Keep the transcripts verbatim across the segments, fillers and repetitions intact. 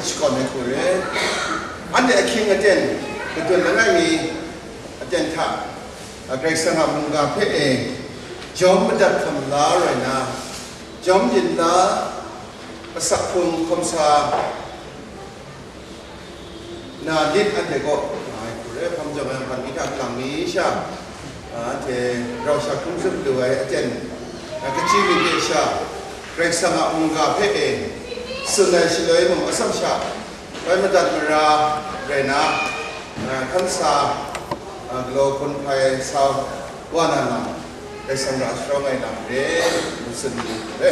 Shakawn ai hku re. Anhte ahkying aten, gadun langai mi aten hta, a, Karai Kasang a mungga hpe e jawm madat hkam la rai na, jawm yin la, asak hpung hkawm sa na lit anhte kaw nga ai hku re. Hpang jawm ai hpan mi hta lang mi sha, a, anhte rau sha hkrum tsun lu ai aten, a, kachyi myit de sha, Karai Kasang a mungga hpe e tsun ai shaloi mung atsam sha, bai madat mara rai na, a, hkan sa, a, galaw hpun hpai sa wa na lam, Karai Kasang ra sharawng ai lam re, n tsun lu re.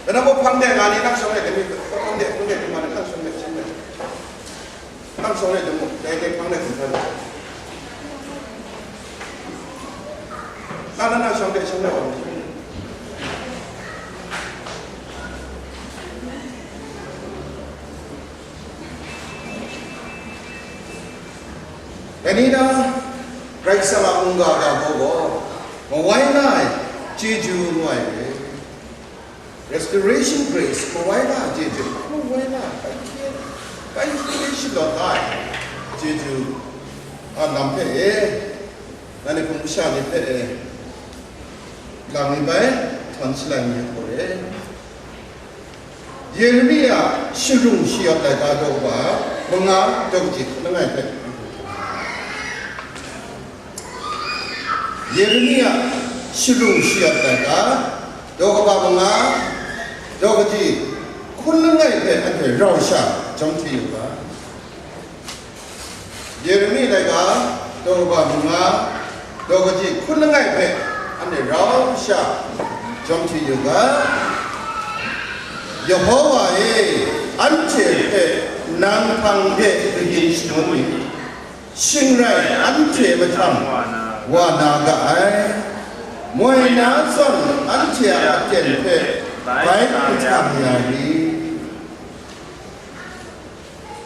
Kanang hpang de nga ni nang shawng de, kani hpang de, hpang de, hpang de, nang shawng de, shawng de. Nang shawng de, dum, dai, dai hpang de, hpang de. Na, na, na, shawng de, shawng de, shawng de. Dai ni na, Karai Kasang a mungga ga gaw, mawai nga ai chyeju ngu ai re. Restoration grace, mawai nga ai chyeju, mawai nga ai, bai hkye, bai hkye shalawt nga ai chyeju a lam hpe e, nanhte hpung masha ni hpe e, lang mi bai, htawn shalai mi ai hku re. Yeremia sharung shayawt laika daw kaba manga daw kaji hkun langai hpe. Yeremia sharung shayawt laika daw kaba manga daw kaji hkun langai hpe anhte rau sha jawm hti yu ga. Yeremi laika daw kaba manga, daw kaji hkun langai hpe anhte rau sha jawm hti yu ga. Yehowa e, anhte hpe nang hpang de kayin shangun mi? Shing rai anhte mahtang wa na ga ai, moi na zawn anhte a aten hpe bai n htam ya ri?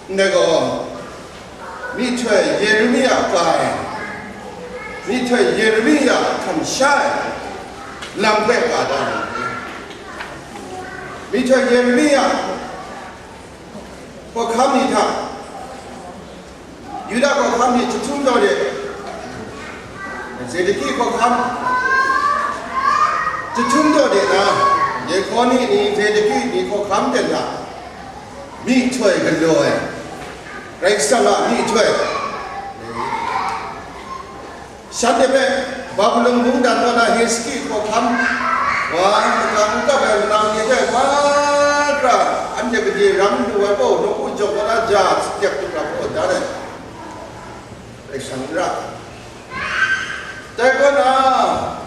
Ndai gaw, myihtoi Yeremia ka ai, myihtoi Yeremia hkam sha ai lam hpe ka da ai. Myihtoi Yeremia hkawhkam ni hta, Yuda hkawhkam ni jahtum daw de, Zedeki hkawhkam jahtum daw de na, Yekonia ni, Zedeki ni hkawhkam ten hta, myihtoi galaw ai, Karai Kasang a myihtoi, shanhte hpe Babilon mungdan kaw na Hezeki hkawhkam wa, makam kap ai manang ni hte mahkra, anhte gade ram lu ai gaw, nawku jawng kaw na ja, sutyak hkra hpaw dan ai, Karai Kasang n ra. Dai kaw na,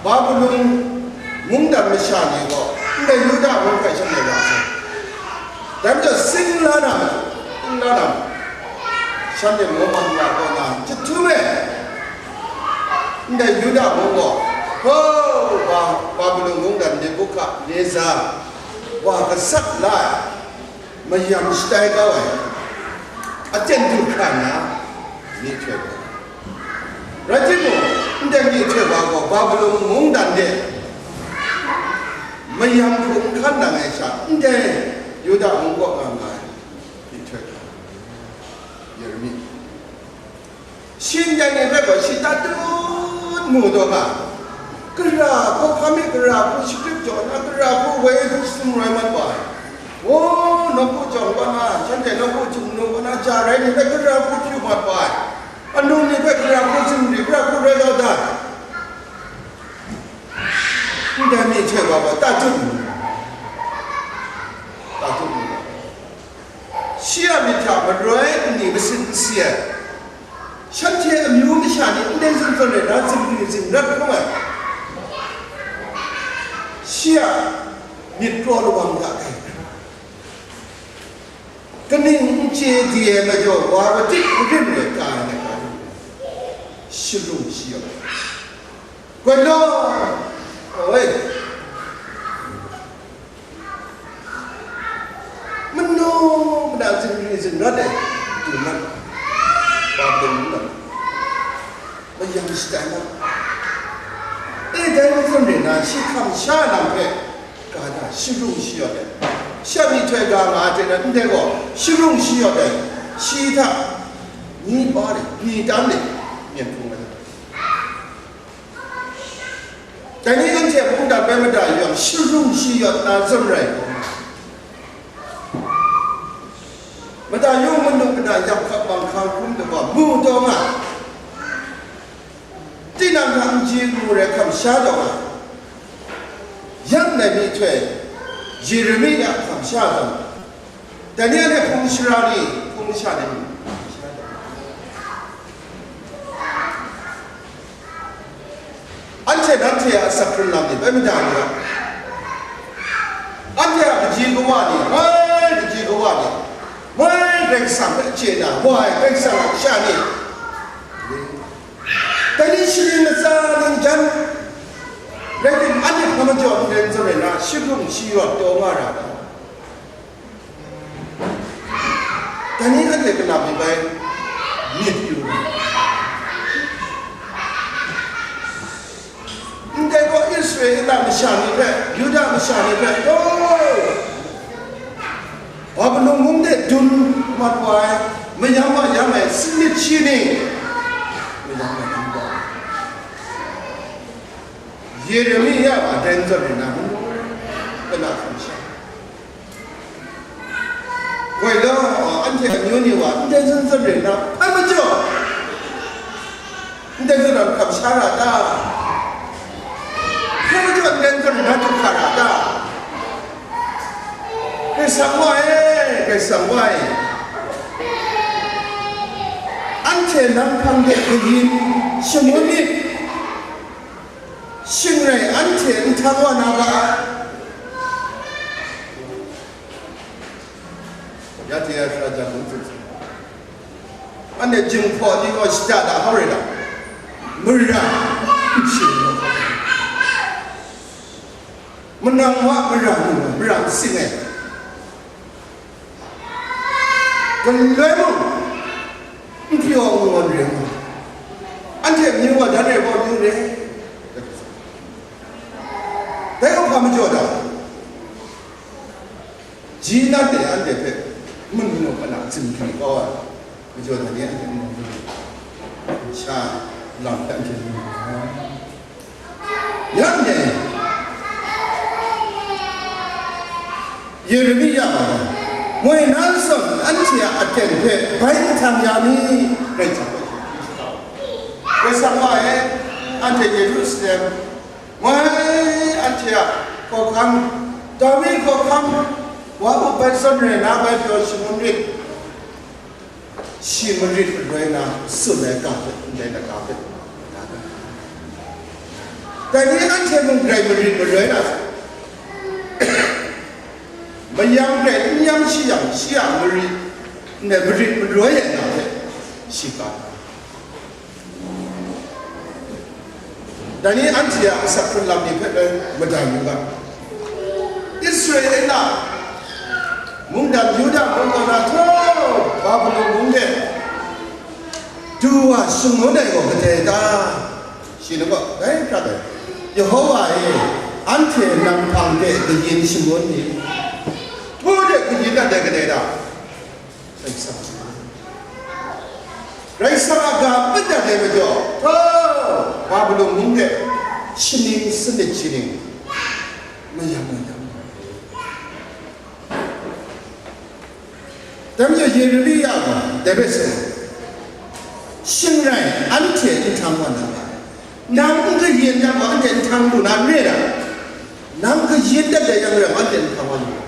Babilon mungdan masha ni gaw ndai Yuda mung hpe shanhte ra sai. Dai majaw, singla na, singla na, shanhte mung hkra kaw na, jahtum e, ndai Yuda mung gaw, ho, Ba-, Babilon mungdan Nebukadneza wa gasat la ai mayam shatai kau ai, aten du hkra nna, myihtoi wa. Rai timung, ndai myihtoi wa gaw Babilon mungdan de mayam hku n hkan nang ai sha, ndai Yuda mung kaw nga nga ai myihtoi wa, Yeremi. Shi ndai ni hpe gaw shi tatut mu taw nga, gara hkawhkam e gara hku shagrip jaw na, gara hku woi hku sumrai mat wa ai. O, nawku jawng kaw na, shanhte nawku htingnu kaw na ja rai ni hpe gara hku hpyu mat wa ai. Anu ni hpe gara hku zingri, gara hku rai kau da ai. Ndai myihtoi wa gaw tatut mu, tatut mu. Shi a myit hta maroi nni masin n si ai, shanhte amyu masha ni ndai zawn zawn rai na zingri zingrat hkrum ai, shi a myit kraw lawang hta kai hkra, kaning n chye di ai majaw wa madik marin rai ka ai, shalung shi yaw ai. Goi law, oi, manu mada zingri zingrat ai, du mat, wa bung mat, mayam shatai mat. E, dai majaw rai na, shi hkam sha lam hpe, ga na, shalung shi yaw ai, Sha myihtoi ga nga ai hte nan, ndai gaw sharung shayawt ai, shi hta ni pa ni, ni tam ni, myen hpung ai. Dai ni anhte mungdan bai mada yawng sharung shayawt na zawn rai hkawm, mada yawng manu mada yak hkap bang hkang hkrum daw wa mu taw nga, tinang hta n ji n mu rai hkam sha taw nga, yang nai myihtoi Yeremia hkam sha taw nga, Daniel hpe hpung shara ni, hpung masha ni, anhte nanhte a asak hkrun lam ni bai mada ni ra, anhte a kaji kawa ni, wai kaji kawa ni, wai Karai Kasang hpe chye na, wai Karai Kasang a masha ni, dai ni sharin latsa ning jan rai tim, anhte hpa majaw n rai n zawn rai na, sharung shayawt taw nga ra ta? Dai ni anhte kanam mi bai myit yu ai. Ndai gaw Israela masha ni hpe, Yuda masha ni hpe, oh, Babilon mung de dun mat wa ai, mayam mayam ai sanit shi ni, mayam mayam wa ai. Yeremia a dai n zawn rai na, manu kana hkam sha. Goi law, anhte amyu ni wa ndai zawn zawn rai na, hpa majaw, ndai zawn rai hkam sha ra ta? Hpa majaw ndai zawn rai na du hkra ra ta? Karai Kasang wa e, Karai Kasang wa e, anhte nang hpang de kayin shangun myit. Shing rai, anhte nhtang wa na ga ai. Ya hte ya hkra jang n tsun sai. Anhte jinghpaw ni gaw shada da hau rai na, mara n shing, manang wa mara n, mara n sing ai. Galoi mung, n pyaw n ngawn re ai, anhte amyu wa dan rai gaw, amyu re. Dai gaw hpa majaw ta? Ji nat e anhte hpe manu kana tsun hkri kau ai, majaw dan e anhte n sha lam hpe anhte n Yang e, Yeremia gaw, moi na zawn anhte a aten hpe bai nhtang ya mi? Karai Kasang gaw, Karai Kasang wa e, anhte Yerusalem, moi anhte a hkawhkam, Dawi hkawhkam, wa up bai zawn rai na bai pyaw shangun rit. Shi marit maloi na tsun ai ga hpe, ndai na ga hpe, dai ni anhte mung grai marit maloi na, mayam grai n yang shi yang, shi a marit, ndai marit maloi ai ga hpe, shi ga. Dai ni anhte a asak hkrun lam ni hpe rai madang yu ga. Israela mungdan Yuda mung kaw na htaw Babilon mung de du wa shangun ai gaw kadai ta? Shi nang gaw dai hkra dai, Yehova e, anhte nang hpang de kayin shangun ni? Htu de kayin dat ai kadai ta? Karai Kasang. Karai Kasang a ga madat ai majaw, htaw, Babilon mung de shaning sanit shaning, mayam mayam. Dai majaw Yeremia gaw dai hpe tsun, shing rai, anhte nhtang wa na ga, nang n kayin yang gaw, anhte nhtang lu na n re ai, nang kayin dat ai yang rai, anhte nhtang wa na ga.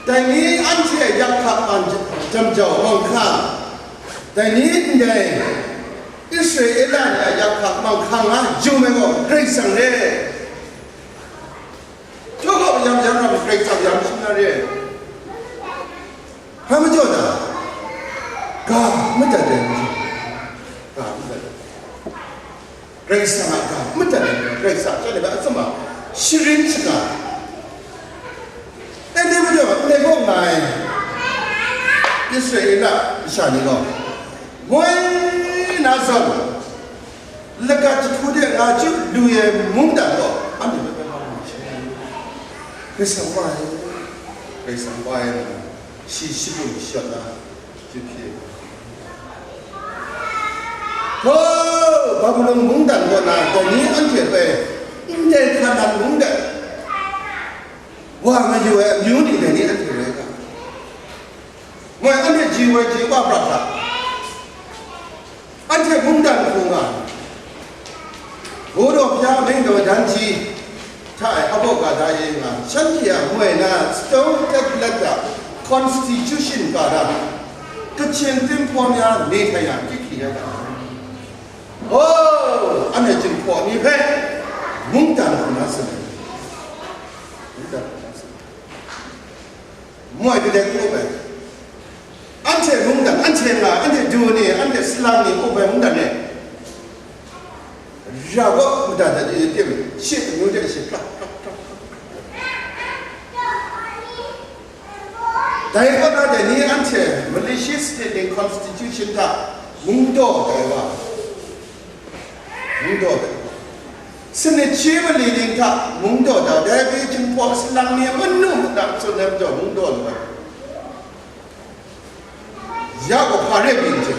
Dai ni anhte a yak hkak man jam jau manghkang, dai ni ndai Israela ni a yak hkak manghkang a jum ai gaw Karai Kasang re. Htaw gaw mayam jan ram Karai Kasang yang shing na re. Hpa majaw na? Ga madat ai majaw. Ga madat ai. Karai Kasang a ga madat ai, Karai Kasang a chyoi hpe atsum a sharin shaga. Dai ni majaw, ndai gaw nga ai Israela masha ni gaw, moi na zawn, lagat jahku de nga chyut lu ai mungdan gaw, anhte hpe bai hkam na shi. Karai Kasang wa ai. Karai Kasang bai na, shi shadum shayawt na, jahpye. Hkaw, Babilon mungdan kaw na, dai ni anhte hpe ndai hkan nan mungdan wa mayu ai amyu ni dai ni anhte rai ga. Moi anhte ji woi ji wa prat hta, anhte mungdan hku nga, Budaw hpya mengdaw dan ji hta e abaw ga da ye nga, shanhte a moi na stone tablet a constitution ga da, Kachin tinghpawn ya ne hta ya hkyit hkyi ya ga. Oh, anhte jinghpaw ni hpe mungdan hku na sin ai. Mungdan hku na sin ai. Moi kadek n up ai. Anhte mungdan, anhte nga, anhte du ni, anhte salang ni up ai mungdan e, ra gaw madat dat de tim, shi amyu de shi prak, prak, prak, prak. Dai kaw na dai ni anhte Malaysia State ni constitution hta mungdaw ai wa. Mungdaw ai. Sanit shi mali ning hta mungdaw ai, dai hpe jinghpaw salang ni manu mada tsun ai majaw mungdaw lu ai. Ya gaw hpa rai byin hte,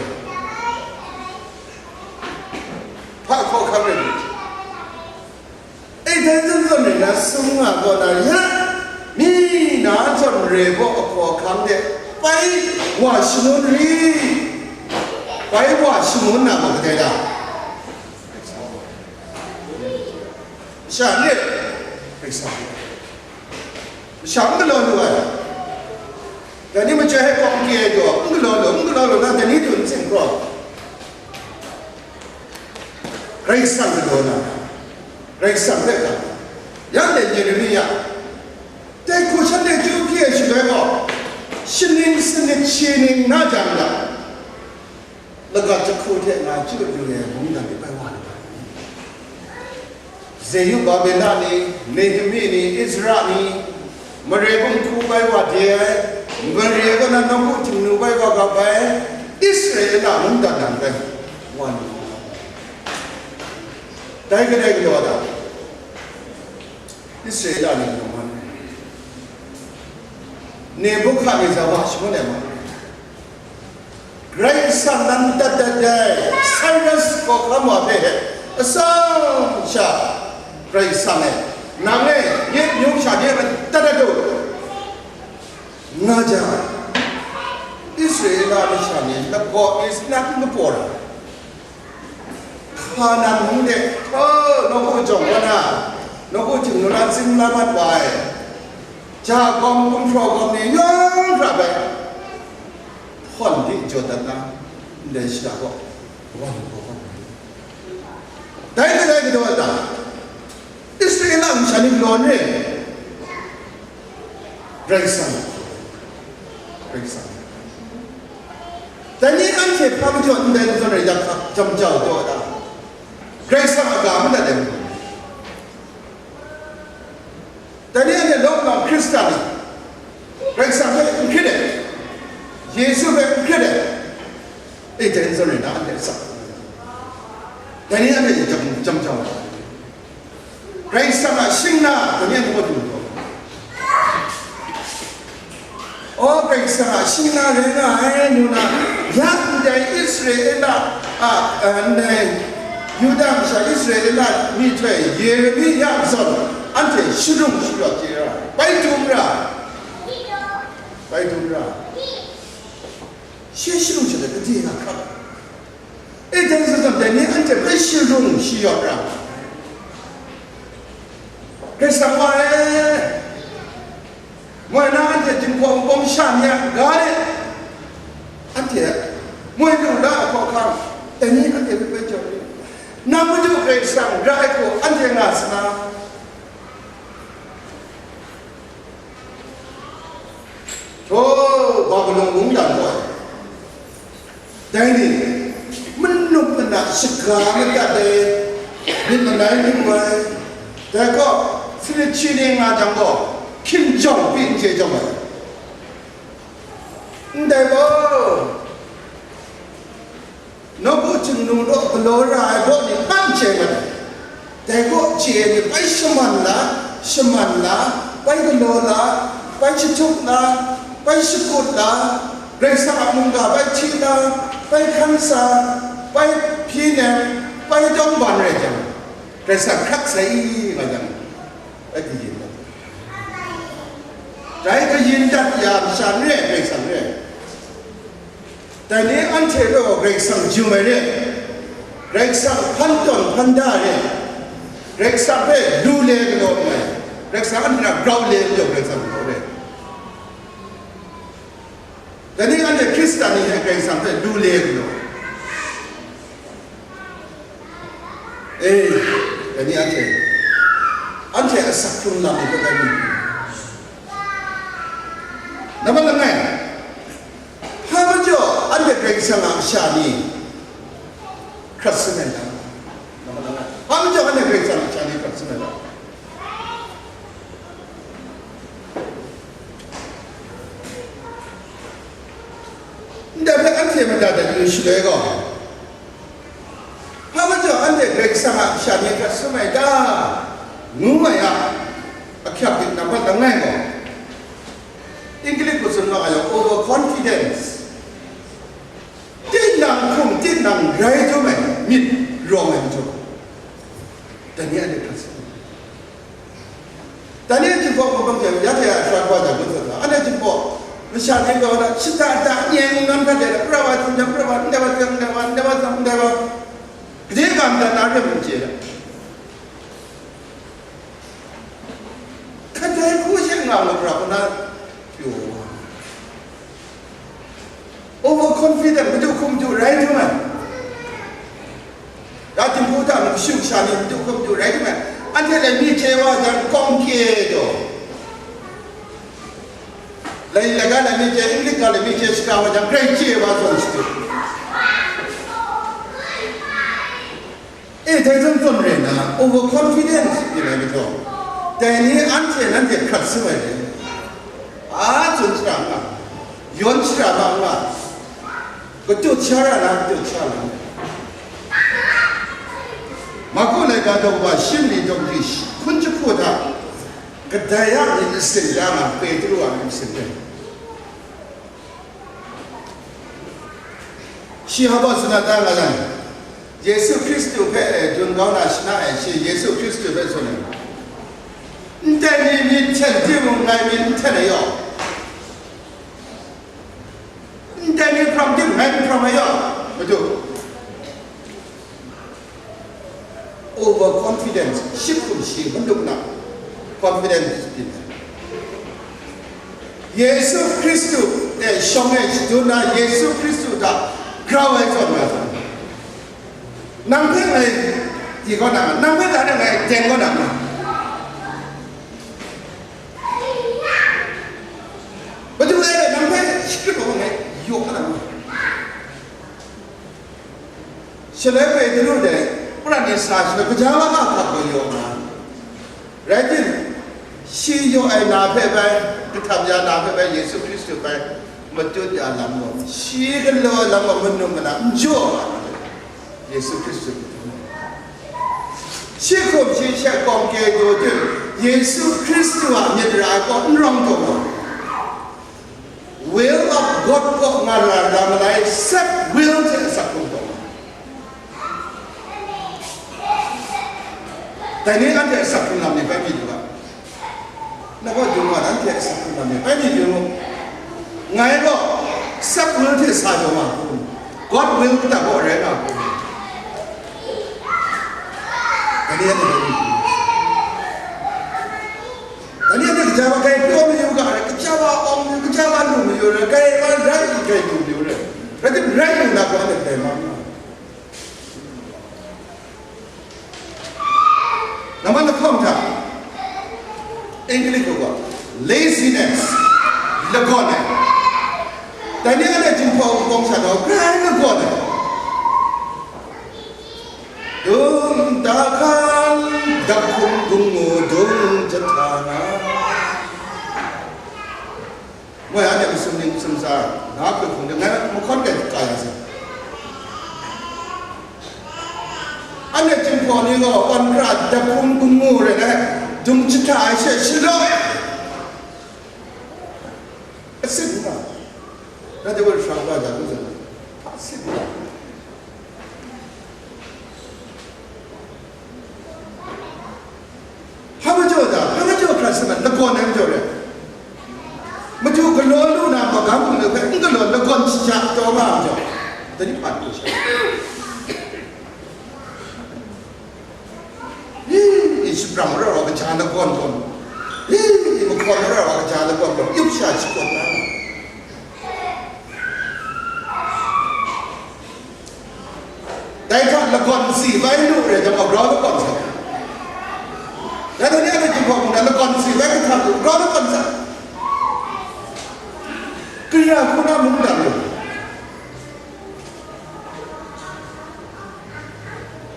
hpa hkaw hkam rai byin hte. E, dai zawn zawn rai na, sum nga gaw na, ya, mi na zawn re gaw ahkaw ahkang de, bai wa shangun ri, bai wa shangun na gaw kadai da? Masha ni, Karai Kasang, masha n galaw lu ai. Dai ni machyoi hkawm kye ai gaw, n galaw lu, n galaw lu na, dai ni du n tsin hkraw. Karai Kasang galaw na, Karai Kasang hpe ga, yang dai Yeremia, dai hku shanhte chyu hpyi ai shaloi gaw, shaning sanit shi ning na jang ga, lagat jahku hte nga chyu lu ai mungdan ni bai wa lu ai. Zerubabela ni, Nehemi ni, Ezra ni, mare gun hku bai wa de ai, mare kaw na nawku htingnu bai wa gap ai, Israela mungdan nan bai wa lu. Dai kadai galaw da? Israela ni galaw ma, Nebukhadneza wa shangun ai ma. Karai Kasang nan dat dat ai, Cyrus hkawhkam wa hpe atsawm sha Karai Kasang e, nang e, nye myu sha nye madat dat u, nga jang, Israela masha ni lagaw e si na n kapaw ra. Hka nan mung de, oh, nawku jawng wa na, nawku htingnu na tsin la mat wa ai, ja gawm, gumhpraw gawm ni yawng hkra bai, hpawn di jaw dat na, ndai shada gaw, wan gaw gaw. Dai kadai galaw ai ta? Israela masha ni galaw n re. Karai Kasang, Karai Kasang. Dai ni anhte hpa majaw ndai zawn rai yang hkap jam jau taw ai ta? Karai Kasang a ga madat ai. Dai ni anhte lawm lawm Hkristan ni, Karai Kasang hpe n hkrit ai, Yesu hpe n hkrit ai, e, dai zawn rai na anhte asak. Dai ni anhte jam, jam jau ai. Karai Kasang a shing na, dai ni anhte hpa du taw. O, Karai Kasang a shing na rai nga ai, ngu na, ya ndai Israela a, a, ndai Yuda masha Israela myihtoi Yeremia zawn anhte sharung shayawt chye ra, bai dum ra, bai dum ra. Shi sharung shayawt ai, gade na hkap. E, dai zawn zawn, dai ni anhte bai sharung shayawt ra. Karai Kasang wa e, moi na anhte jinghpaw npawng sha ni a ga e, anhte moi lu la ai hkawhkam, dai ni anhte hpe bai jaw ai. Nang Madu Karai Kasang ra ai hku anhte nga sa na? Htaw, Babilon mungdan gaw, dai ni, manup mana shaga madat ai, myit manai lu ai, dai gaw, sanit shi ni nga jang gaw, hkinjawng pyi n chye jawng ai. Ndai gaw, nawku htingnu law galaw ra ai baw ni hpan chye mat ai. Dai gaw chye ai ni bai shaman la, shaman la, bai galaw la, bai shatup na, bai shakut na, Karai Kasang a mungga bai hti na, bai hkan sa, bai hpyi nem, bai tawngban rai jang, Karai Kasang hkrak sai nga jang, bai kayin dat. Dai kayin dat ya masha n re ai, Karai Kasang re ai. Dai ni anhte gaw Karai Kasang jum ai re, Karai Kasang hpan tawn hpan da re, Karai Kasang hpe lu le galaw ai, Karai Kasang anhte hta grau le galaw, Karai Kasang galaw re. Dai ni anhte Hkristan ni hte Karai Kasang hpe lu le galaw. E, dai ni anhte, anhte asak hkrung lam ni hpe dai ni. Nambat langai, hpa majaw anhte Karai Kasang a kasha ni hkrat sin ai ta? Nambat langai, hpa majaw anhte Karai Kasang a kasha ni hkrat sin ai ta? Ndai hpe anhte mada dat yu shaloi gaw, hpa majaw anhte Karai Kasang a kasha ni hkrat sin ai ta, ngu ai a, ahkyak dik nambat langai gaw, English hku tsun wa ai gaw, overconfidence. Tinang hkum, tinang rai jawm ai, myit rawng ai majaw, dai ni anhte hkrat sin. Dai ni a Jinghpaw hkum hpang jang, ya hte a sara wa jang, ngu tsa tsa, anhte Jinghpaw, masha ni gaw na, shata da nyeng nan hkat de, pra wa, tsun jang, pra wa, ndai wa, ndai wa, ndai wa, ndai wa, gade ga madat na re, n chye ai. Kadai hku she nga nga pra hku na pyaw wa. Overconfident, madu hkum madu rai htum ai. Ya dinghku hta mung shu sha ni madu hkum madu rai htum ai. Anhte laimi chye wa jang kawng kye taw, lai laga laimi chye, English ga laimi chye shada wa jang, grai chye wa zawn shadu. E, dai zawn zawn rai nna, overconfidence yu ai majaw, dai ni anhte nanhte hkrat sin ai re. A tsun shara n nga, yawn shara ma n nga, katut shara na, katut shara na. Marku laika daw kaba shi mali daw kaba hkun jahku hta, kadai a myit masin da nga, Petru a myit masin rai. Shi hpa baw tsun na ta nga yang, Yesu Hkristu hpe, eh, dun kau na shana ai, shi Yesu Hkristu hpe tsun ai, ndai ni myit hten timung ngai myit n hten ai yaw, ndai ni hpram timung ngai n hpram ai yaw, madu. Overconfidence, shi hkum shi hkun lup na confidence byin ai. Yesu Hkristu e shawng e shadun na, Yesu Hkristu hta grau ai zawn nga ai. Nang hpe ngai di kau na, nang hpe ga ngai teng kau na, madu e nang hpe shakrit kau ngai yaw kau na. Shaloi Petru dai prat ni sa shaloi, kaja wa a hkap gaw yaw nga. Rai timung, shi yaw ai na hpe bai, kahtap ya na hpe bai, Yesu Hkristu bai matut ya lam gaw, shi galaw ai lam gaw, manu mana n jaw ai. Yesu Hkristu, shi hkum shi she kawng kye daw tim, Yesu Hkristu a myit ra ai kaw n rawng taw gaw, Will of God kaw nga ra ra malai, self will hte asak hkrung taw. Dai ni anhte asak hkrung lam ni bai mi lu ga. Na gaw dung wa, anhte asak hkrung lam ni bai mi lu. Ngai gaw self will hte sa jaw nga hkrum, God will ta gaw rai nga hkrum. Dai ni anhte bai mi lu. Dai ni anhte kaja wa grai pyaw mayu ga rai, kaja wa awng mayu, kaja wa lu mayu rai, grai wa rai, grai lu mayu rai. Rai tim, rai lu na gaw anhte dai ma nga. Nambat lahkawng hta, English gaw laziness, lagawn ai. Dai ni anhte Jinghpaw hkum hkawm sha gaw grai lagawn ai. Dung da hkan, daphung gung mu dung jahta na. Moi anhte masum ning masum tsa, na hkoi hpung de, ngai mahkawn kai ka ya sai. Anhte Jinghpaw ni gaw, awn kra daphung gung mu rai ngai, dung jahta ai she shaloi. Nanhte gaw hkra wa jang, ngu tsun ai. Hpa sit ni? Hpa majaw da, hpa majaw hkra sit ma, lagawn ai majaw re. Madu galaw lu na magam hpe n galaw, lagawn shaja taw nga ai majaw, dai ni hpa lu sha. Hi, shabrang rau rau kaja lagawn gawn. Hi, mahkawn rau rau kaja lagawn gawn. Yup sha shakawn na. Dai hta lagawn si bai lu re, dai hta grau lagawn sa. Dai hta ni a ni jinghpaw mung na lagawn si bai kahtang lu, grau lagawn sa. Kaya hku na mungdan lu.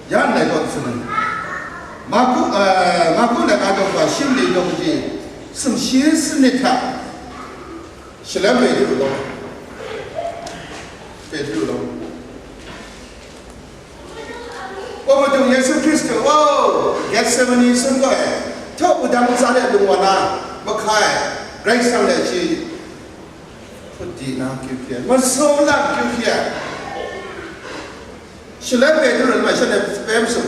Ya ndai gaw tsun ai. Marku, eh, Marku laika daw hpa shi mali daw kaji sumshi sanit hta shaloi Petru gaw, Petru gaw, Wa Madu Yesu Hkristu, o, Getsemani sum gaw e, htawk wudang ntsa de lung wa na, mahka e, Karai Kasang de shi hput di na kyu hkye, masum lam kyu hkye. Shaloi Petru rai nna shanhte hpe masum,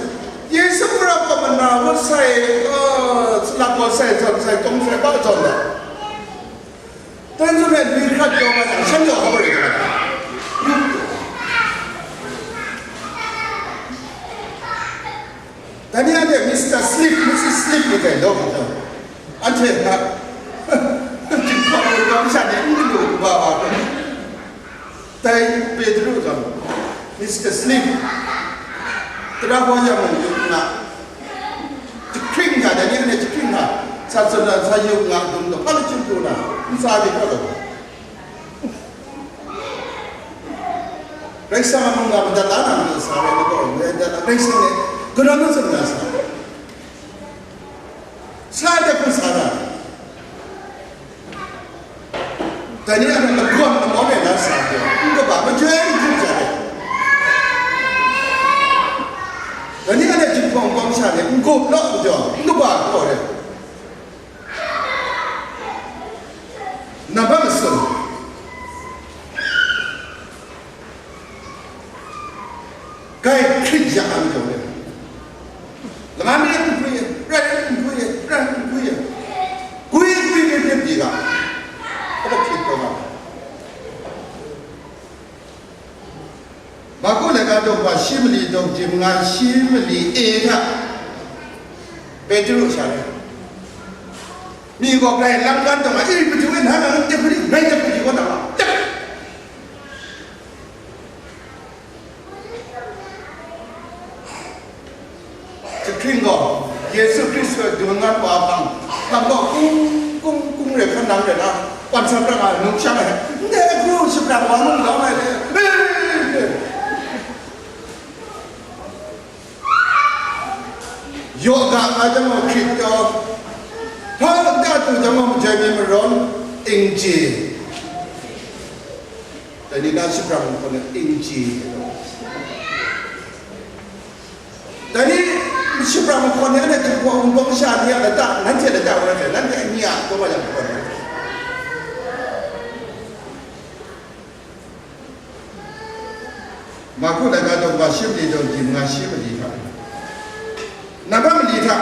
Yesu Mara gaw mana wa sai, o, salak gaw sai, zawn sai, kawng sai, ba zawn da. Dai zawn e, nwi hkrat taw nga yang, shan yawng hkawm rai nga ai. Dai ni anhte Mister Slip, Missus Slip ngu ai law hkawm, anhte hta, jinghpaw wunpawng sha ni n lu kaba wa hpe, dai Petru gaw, Mister Slip, tara hpaw ya mung yu nga, jahkring nga, dai ni anhte jahkring nga, sa tsun na, sa yu nga, dum ga, hpa lachyum du na, ntsa de hkawt ai. Karai Kasang a mung ga madat la na matu sa rai, madat la, Karai Kasang e, galaw na tsun na sa, sa de hpung sa na. Dai ni a lagawn lamaw e na sa hte, n kaba majoi n hkrup ja ai. Dai ni a le jinghpaw wunpawng sha ni n gup law n jaw, n kaba hkaw ai. Nambat masum. Kai hkrit ya ai majaw le, lama mi n gwi ai, prat n gwi ai, prat n gwi ai, gwi gwi gwi gwi di ga, kaba hkrit taw nga ai. Marku laika daw hpa shi mali daw jim nga shi mali e hta, Petru sha rai. Mi gaw grai lang kan taw nga, e, Petru e, na nang n tep hkrit, ngai tep hkrit wa na, tep. Jahkring gaw, Yesu Hkristu a dun ngan wa hpang, lam gaw kung, kung, kung re hkan nang re na, wan sa pra nga ai, nung shang ai, ndai hku shabrang wa mung dawng ai le, yaw ga nga jang gaw hkrit taw, hpa nta tu jang gaw majoi mi marawn, ingje. Dai ni na shabrang hkawn ai ingji. Dai ni shabrang hkawn ai, anhte jinghpaw wunpawng sha ni a lata, nanhte lata wa rai, nanhte ni a taw wa yang hkawn ai. Marku laika daw hpa shi mali daw jim nga shi mali hta, nambat mali hta,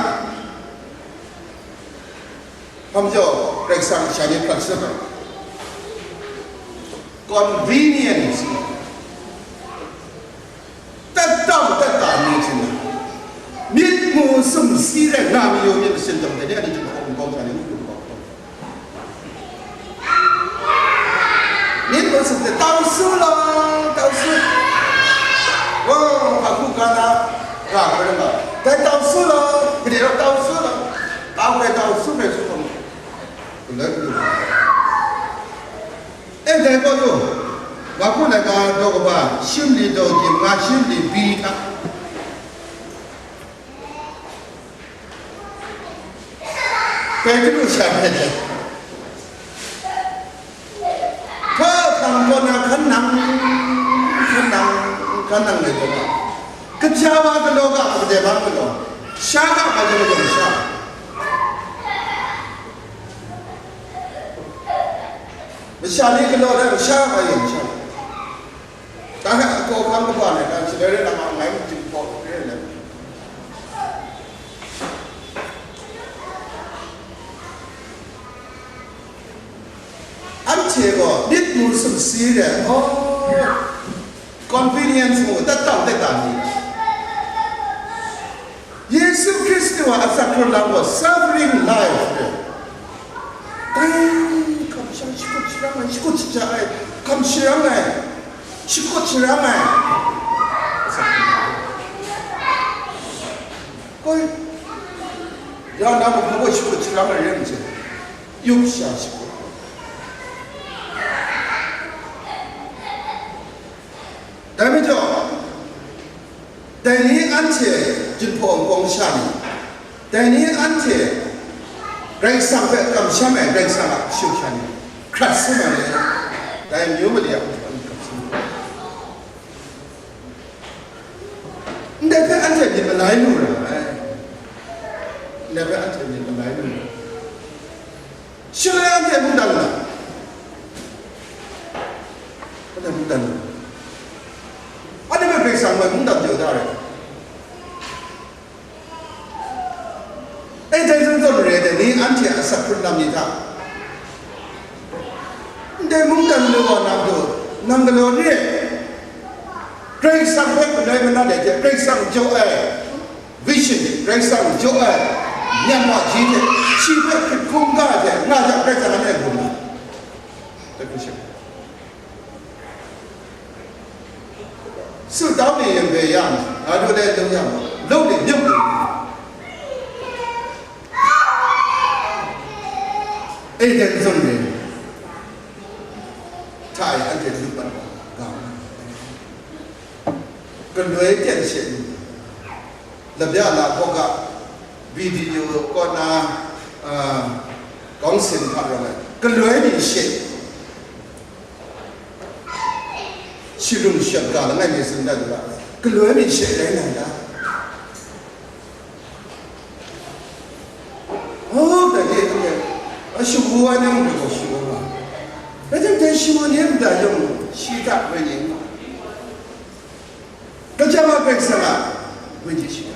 hpa majaw Karai Kasang sha ni prat saw ai. Convenience. Tat tau tat ta ni hte na, myit mu sumsi rai nga mayu myit masin jawng de, ni a ni jinghpaw wunpawng sha ni, ngu lu hkawk hkawk. Myit mu sumsi, tau su law, tau su. Wa, a hku ga na, ga hkoi rai nga, dai tau su law, gade rau tau su law, tau rai tau su rai su hkawm, galoi galu. E, dai gaw lu, Marku laika daw kaba shi mali daw jim nga shi mali bi hta, Petru sha hpe hte, hpa hpang kaw na hkan nang, hkan nang, hkan nang le taw ga, kaja wa galaw ga, gade wa galaw, sha ga, ga jang jang sha. Sha ni galaw dan sha nga yin sha. Dai hpe hkawhkam kaba ni dan shaloi rai na ma ngai mung jinghpaw re ai. Anhte gaw myit mu sumsi re, oh, convenience mu, tat tang tet ta ni. Yesu Hkristu a asak hkrun lam gaw suffering life re. Ai, kamsham shakut sharang ai, shakut shaja ai, kam sharang ai, shakut sharang ai. Koi, ya na mung hpa shakut sharang ai re n chye. Yup sha shakut. Dai majaw, dai ni anhte jinghpaw nkawng sha ni, dai ni anhte Karai Kasang hpe kamsham ai Karai Kasang a kashu sha ni, hkrat sum ai ni, dai amyu mali a hkrat sum ai. Ndai hpe anhte myit malai lu ra ai. Ndai hpe anhte myit malai lu ra ai. Shaloi anhte mungdan la? Anhte mungdan la? Anhte hpe Karai Kasang hpe mungdan jaw da rai. E dai zawn zawn re ai ni anhte a asak hkrun lam ni hta, ndai mungdan lu wa nang du, nang galaw re ai. Karai Kasang hpe galoi manat ai hte, Karai Kasang jaw ai vision, Karai Kasang jaw ai nyam wa ji hte, shi hpe hkrit hkungga ai hte nga jang, Karai Kasang anhte a gun na. Su tau ni yen bai yang, nga du le lung yang, lung ni nyum lu. E dai zawn re. Hta e anhte lu pat wa ga. Galoi ten she ni. Labya la hkawk ga, video kaw na, ah, kawng sin hpa rawng ai, galoi ni she, sharung shat ga langai mi tsun dat u ga, galoi ni she rai nang ga. Oh, dai ye, dai ye, a shagu ai ni mung gaw shagu ai. Rai timung, dai shagu ni mung dai yawng, shi hta rai ni ma. Kaja ma Karai Kasang a wenyi shada.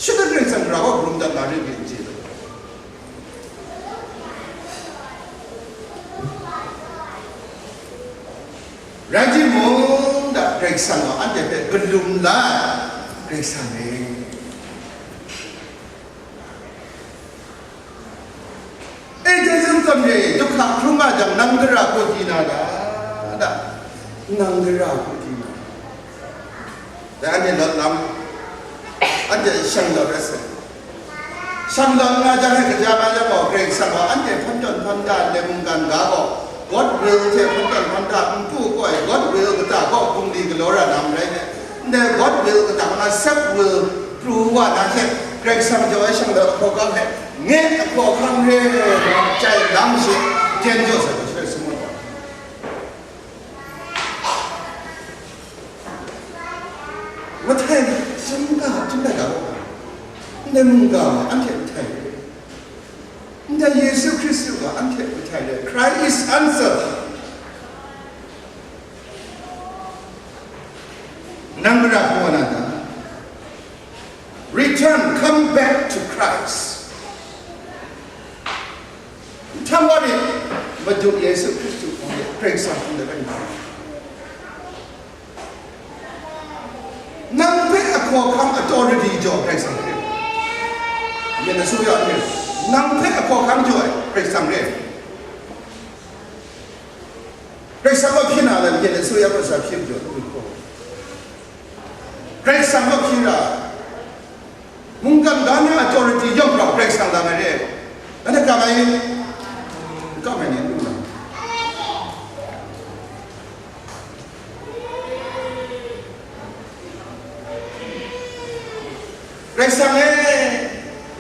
Shada Karai Kasang rau wa karum dat na rai byin chye. Rai timung, da Karai Kasang gaw anhte hpe kalum la ai Karai Kasang e. E, dai zawn zawn re, duhkra hkrum nga jang, nang gara hku di na da, da, nang gara hku di na. Dai anhte lawt lam, anhte shang lawt rai sai. Shang lawt nga jang, e kaja nga jang gaw, Karai Kasang gaw anhte hpan tawn hpan da ai mungkan ga gaw, God will hte hpan tawn hpan da npu koi, God will kata gaw bungli galaw ra na marai hte, ndai God will kata nga self will pru wa na hte, Karai Kasang jaw ai shang lawt hkawhkam hte, Nye a hkawhkam re ai jai lam shi, jen jaw sa ai shaloi shangun ai. Mahtai, chyum ga, chyum ga ga, ndai mungga, anhte mahtai re. Ndai Yesu Hkristu ga, anhte mahtai re. Christ is answer. Nang mara hkawa na ta? Return, come back to Christ. Nhtang wa rit, Madu Yesu Hkristu hpang de Karai Kasang hpang de rai nna, nang hpe a hkawhkam authority jaw Karai Kasang hpe, yen a su ya ni, nang hpe a hkawhkam jaw ai Karai Kasang re. Karai Kasang a hpyi na lam yen a su ya, Karai Kasang hpyi jaw ai. Karai Kasang a hpyi ra, mungkan ga na authority yawng rau Karai Kasang lang ai re. Anhte kam ai, kam ai ni n lu na? Karai Kasang e,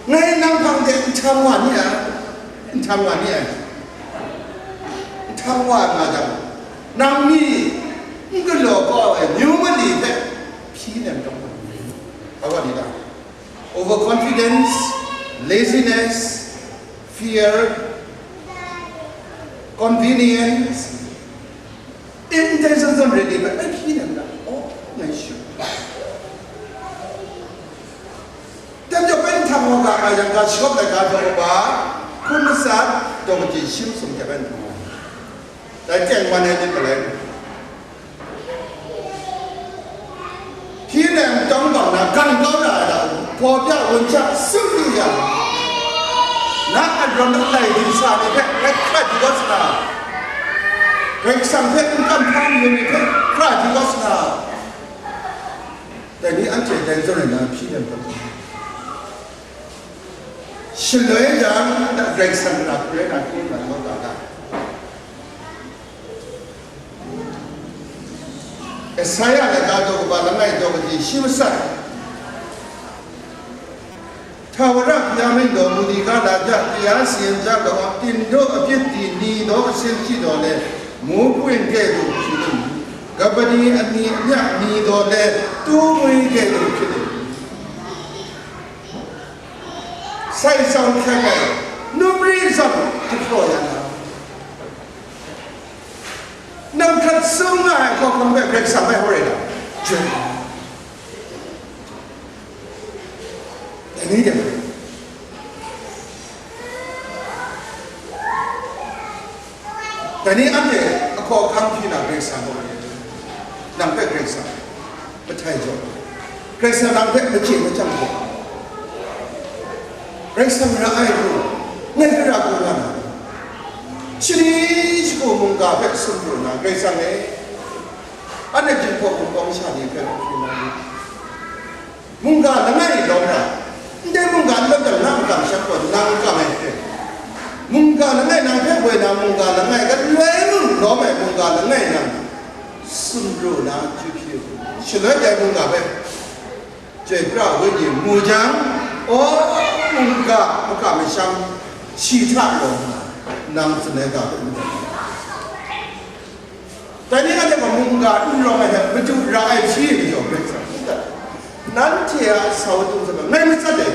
ngai nang hpang de nhtang wa ni ai, nhtang wa ni ai, nhtang wa nga jang, nang mi n galaw kau ai myu mali hpe hpyi nem tawn wa ni, a wa ni ta? Overconfidence, laziness, fear, Convenience, intention zone ready, but I feel them. Oh, my shoe. Tem jo pen thang wa ga nga yang ga shop da ga do ba, kun sa do ji shim sum ke pen thang wa. Dai teng wan ai ni palai. Hpyi nem tawng bang na, gang kau na ai lam, hpaw bya wun hta sum lu yang, na a rawng na lai dingsa ni hpe rai hkra di kau sa na, Karai Kasang hpe n kam hpa mayu ni hpe hkra di kau sa na, dai ni anhte dai zawn rai na hpyi nem tawng bang. Shaloi jang, Karai Kasang hkra hkrai na hkye nga nga ga ga. Esaia laga daw kaba langai daw kaji shi masat. Htawara Byamin gaw mudi ga la ja, kaya sayin ja gaw, tindaw apyit di ni daw asin shi daw le, mu kawin ge du hpyi lu, gabani ani amya ni daw le, tu mui ge du hpyi lu. Sai sau hkyak ai, num ri zawn jahpraw ya na. Nang hkrat sung nga ai hkawhkam hpe Karai Kasang hpe hoi rai na. Dai ni de. Dai ni anhte ahkaw ahkang hpyi na Karai Kasang gaw, nang hpe Karai Kasang mahtai jaw, Karai Kasang nang hpe machye machyang jaw, Karai Kasang ra ai hku, ngai hpe ra hku nga na, shani shagu mungga hpe sumru na, Karai Kasang e, anhte jinghpaw hpung kawng sha ni hpe hpyi na ni? Mungga langai lawm ra, ndai mungga n lawm jang, nang n kam sham gaw, nang n kam ai hte, mungga langai nang hpe woi na mungga langai, galoi mung lawm ai mungga langai nang sumru na chyu hpyi u. Shaloi dai mungga hpe Chyoi pra Wenyi mu jang, aw, mungga makam masham shi hta rawng nna, nang tsun ai ga hpe n taw. Dai ni anhte gaw mungga n rawng ai hte madu ra ai hpyi ai majaw, Karai Kasang n dat ai. Nanhte a sau dung zawn ngai matsat ai,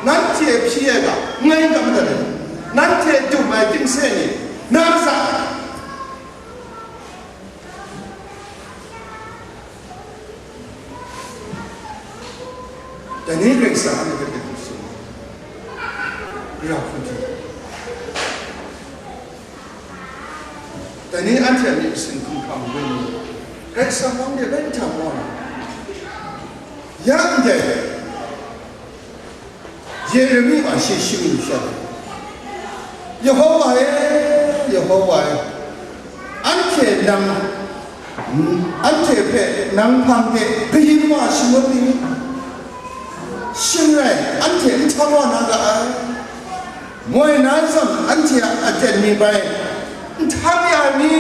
nanhte hpyi ai ga ngai n dat madat ai, nanhte dum ai tingse ni na matsat ai. Dai ni Karai Kasang anhte hpe tsun, ra hku di. Dai ni anhte a myit masin hkumhkrang rai nna, Karai Kasang hpang de bai nhtang wa na. Ya ndai, Yeremi a shi shingnu sha, Yehowa e, Yehowa e, anhte nang, anhte hpe nang hpang de kayin wa shangut ni? Shing rai, anhte n htang wa na ga ai. Moi na zawn anhte a aten mi bai n htang ya ai mi?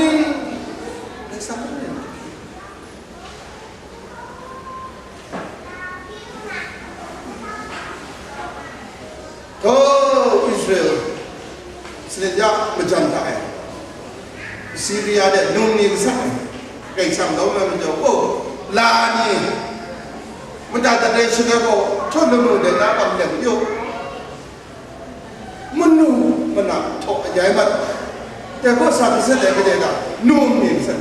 Ngai sa hkrum ai. Htaw, Israel sanit ya majan hta e, Siria de num ni masak ai, Karai Kasang lawm ai majaw, oh, la ni, mada dat ai shaloi gaw, htaw lamu de na kam leng yu, manu mana htaw ayai mat, dai gaw sa maset ai gade na, num ni masak.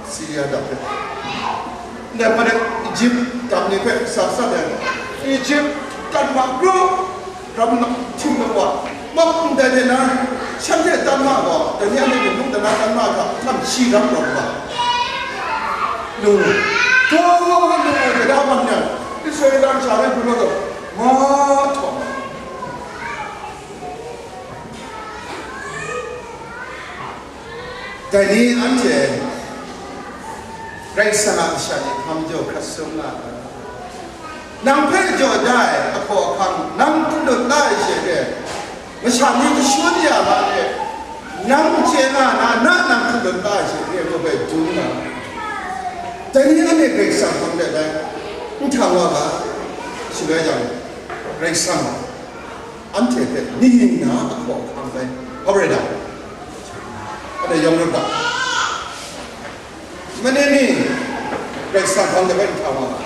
Siria dap hpe, ndai hpang de Ijip dap ni hpe sa sat ai, Ijip dat ma kru, ram na htim na wa, mak ndai de na, shanhte dat ma gaw, dai ni anhte mung dana dat ma hta htam shi ram rawt wa. Lu, htaw, lu, lu, da man yang, Israela masha rai hkrum wa taw, ma htaw. Dai ni anhte Karai Kasang a masha ni hkam jaw hkrat sung nga ai. Nang hpe jaw da ai ahkaw ahkang nang hkrum lut la ai she re, masha ni kashun ya ma re, nang chye nga na, na nang hkrum lut la ai she re, ngu hpe dum nga ai. Dai ni anhte Karai Kasang hpang de bai n htang wa ga, shaloi jang, Karai Kasang anhte hpe ning na ahkaw ahkang bai hkawm rai na, anhte yawng rawt ga. Mani mi Karai Kasang hpang de bai n htang wa ga.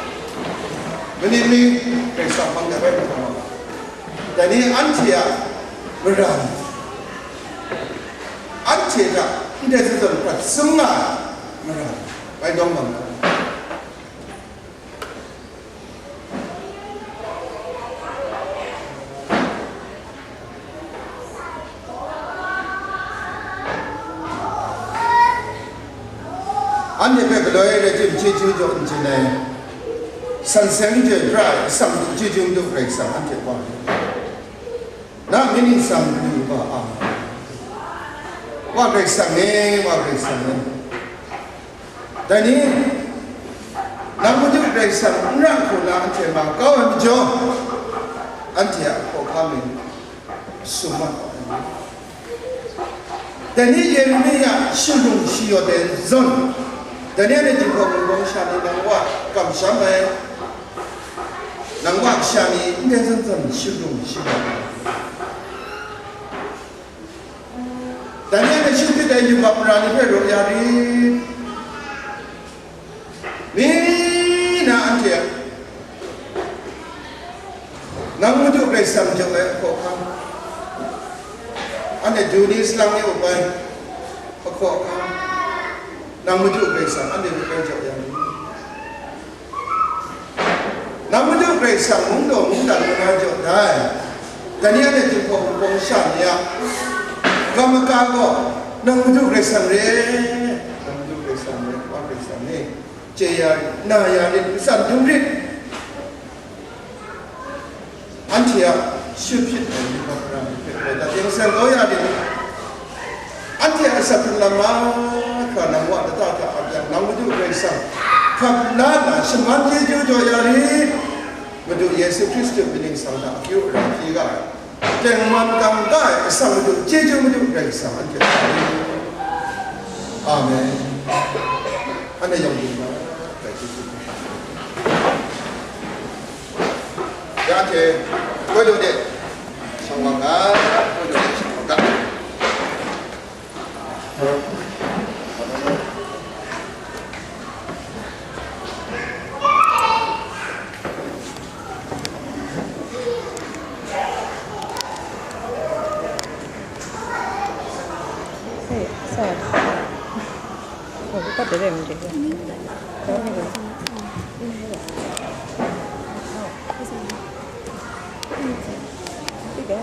Mani mi Karai Kasang hpang de bai n htang wa ga. Dai ni anhte a mara ni, hte hta ndai zawn prat sum nga ai, mara, bai dawng bang ai. Anhte hpe galoi rai tim chyeju jaw n chye ai, san seng jaw pra ai atsam du chyeju Madu Karai Kasang anhte wa ai. Na myit ningsang du ga ai. Wa Karai Kasang e, wa Karai Kasang e. Dai ni, nang Madu Karai Kasang n ra hku na anhte ma kau ai majaw, anhte a hkawhkam e sum mat ai. Dai ni Yeremia shadung shayawt ai zawn, Daniel e jinghpaw wunpawng sha ni nang wa kamsham ai, nang wa kasha ni ndai zawn zawn shadung shayawt ai. Daniel e shingkit ai yubak mara ni hpe raw ya rit. Mi na anhte a, nang Madu Karai Kasang jaw ai ahkawhkam, anhte du ni salang ni up ai ahkawhkam, nang Madu Karai Kasang anhte hpe jaw ya rit. Nang Madu Karai Kasang mungdaw mungdan lana jaw da ai, Daniel e jinghpaw wunpawng sha ni a kamaka gaw, nang Madu Karai Kasang re, nang Madu Karai Kasang re, wa Karai Kasang re, chye ya rit, na ya rit, matsan dum rit. Anhte a shut hpyit ai yubak mara ni hpe gaw, dat yang seng kau ya rit. Anhte a asak hkrung lam mahkra nang wa lata hta ap yang, nang Madu Karai Kasang hkap la nna shaman chyeju jaw ya rit. Madu Yesu Hkristu myit ningsang hta akyu ara hpyi ga ai, tengman kang ga ai asak Madu, chyeju Madu Karai Kasang anhte a hpyi. Amen. Anhte yawng byin nga, Karai chyeju. Ya hte, koi daw de, shang wa ga, koi daw de, shang wa ga. Hey, sir. Oh, buka dere mo dere. Tiga.